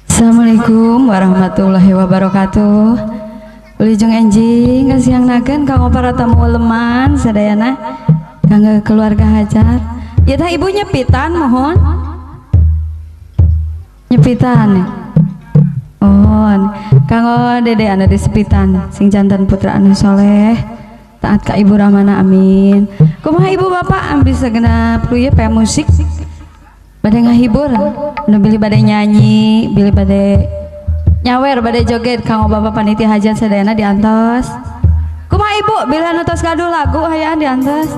Assalamualaikum warahmatullahi wabarakatuh. Wilujeng enjing kasiangnakeun kanggo para tamu leman sadayana, kanggo keluarga hajat. Ya tah ibu nyepitan mohon. Nyepitan. Oh, kanggo dede anu disepitan sing jantan putra anu soleh, taat ka ibu ramana, amin. Kumaha ibu bapak ambil segenap ieu pe musik bade ngahibur, nu bilih bade nyanyi, bilih bade nyawer, bade joget kanggo bapak panitia hajat sadayana diantos. Kumaha ibu bilih anu tos gaduh lagu hayaan diantos.